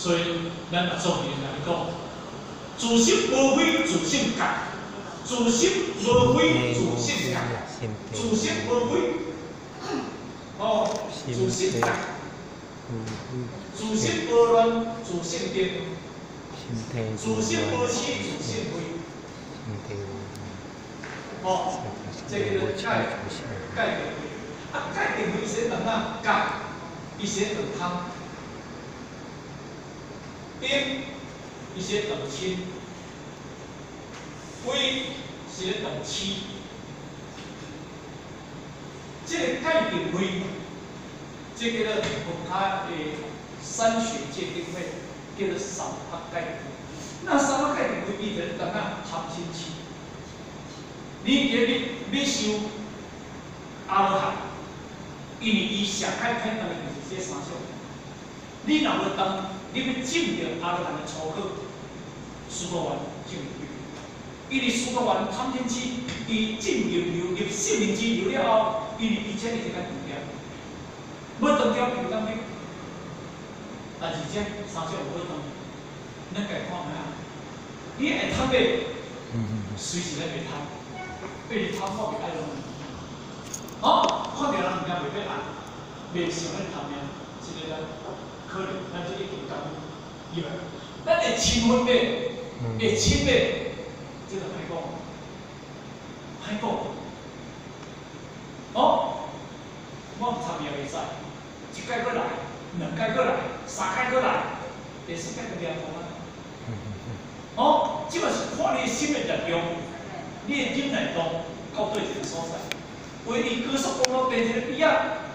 所以咱若做人來講，自心無非自性覺，自心無非自性覺，自心無非，哦，自性覺，自心無亂，自性定，自心無痴，自性慧。哦，這叫做戒戒定慧。啊，戒定慧是斷哪？戒，伊是斷貪；定，伊是斷嗔；慧是斷痴。這個戒定慧，這叫做佛家的三學戒定慧，叫做三學戒定。那三學戒定慧，伊就斷哪？貪嗔痴。你今日欲修阿羅漢，因為伊上較簡單的就是這三項。你若無當，你欲證著阿羅漢的初果，須陀洹證入去。因為須陀洹貪嗔痴，伊進入流入聖人之流了後，因為伊這裡就較斷掉，欲斷掉就當去。但是這三項無欲斷，咱家看覓啊？你會貪欲，隨時咧袂貪。因為貪我袂愛攏，哦，看著人物件袂欲愛，袂想欲貪命，這個咱可能咱這已經講以外，咱會親分袂，會親袂，這個歹講，歹講。哦，我毋參也袂使，一擺閣來，兩擺閣來，三擺閣來，第四擺就掠無啊。哦，這嘛是看你心的力量，你的忍耐度到佗一個所在。為伊高速公路停一個邊仔，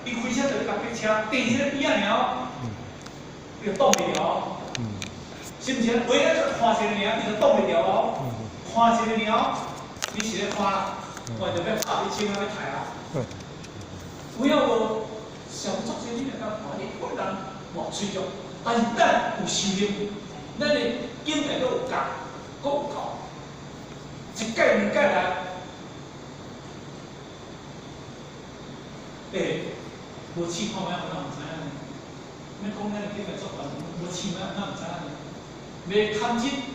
伊開車就共逼車，停一個邊仔爾，伊就擋袂牢，是毋是？為了看一個爾，伊就擋袂牢哦。看一個爾，你是咧看，我就欲拍你槍啊，欲刣啊。有影無？上足濟你若共看，你看人偌喙足，但是咱有修行，咱的境界閣有覺，閣有夠，一擺兩擺來，欸，無試看覓，我哪毋知影呢？欲講咱的境界足懸，無試覓，哪毋知影呢？欲貪嗔。